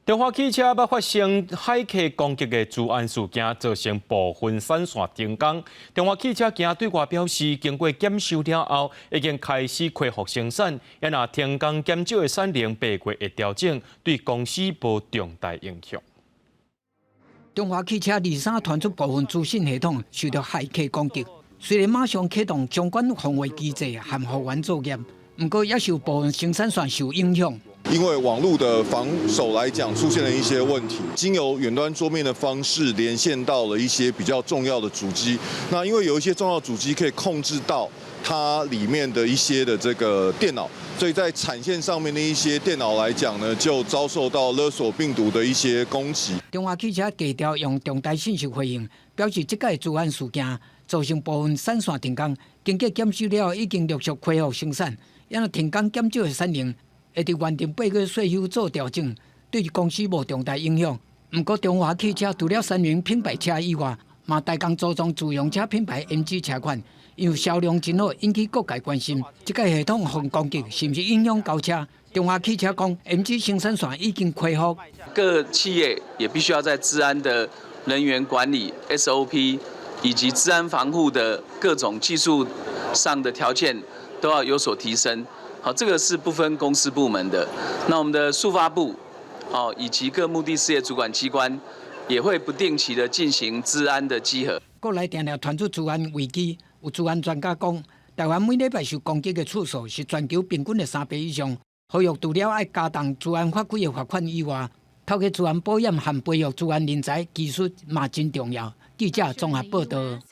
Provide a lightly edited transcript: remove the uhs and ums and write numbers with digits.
中華汽車捌發生駭客攻擊的資安事件，造成部分產線停工。中華汽車今對外表示，經過檢修了後，已經開始恢復生產。若停工減少的產能，八月會調整，對公司無重大影響。中華汽車二三傳出部分資訊系統受到駭客攻擊，雖然馬上啟動相關防衛機制和復原作業，毋過也受部分生產線受影響。因為網路的防守來講出現了一些問題，經由遠端桌面的方式連線到了一些比較重要的主機。那因為有一些重要主機可以控制到它裡面的一些的這個電腦，所以在產線上面的一些電腦來講呢，就遭受到勒索病毒的一些攻擊。中華汽車低調用重大信息回應，表示這擺資安事件造成部分產線停工，經過檢修了後已經陸續恢復生產，若停工減少的產能，會佇原定八月稅收做調整，對公司無重大影響。毋過，中華汽車除了三菱品牌車以外，嘛代工組裝自用車品牌 MG 車款，因為銷量真好，引起各界關心。這個系統予攻擊是毋是影響交車？中華汽車講，MG 生產線已經恢復。各企業也必須要在資安的人員管理 SOP 以及資安防護的各種技術上的條件都要有所提升。好，這個是不分公私部門的。那我們的數發部，哦，以及各目的事業主管機關，也會不定期的進行資安的稽核。國內定定傳出資安危機，有資安專家講，台灣每禮拜受攻擊的次數是全球平均的3倍以上。呼籲除了愛加重資安法規的罰款以外，透過資安保險和培育資安人才技術嘛真重要。記者綜合報道。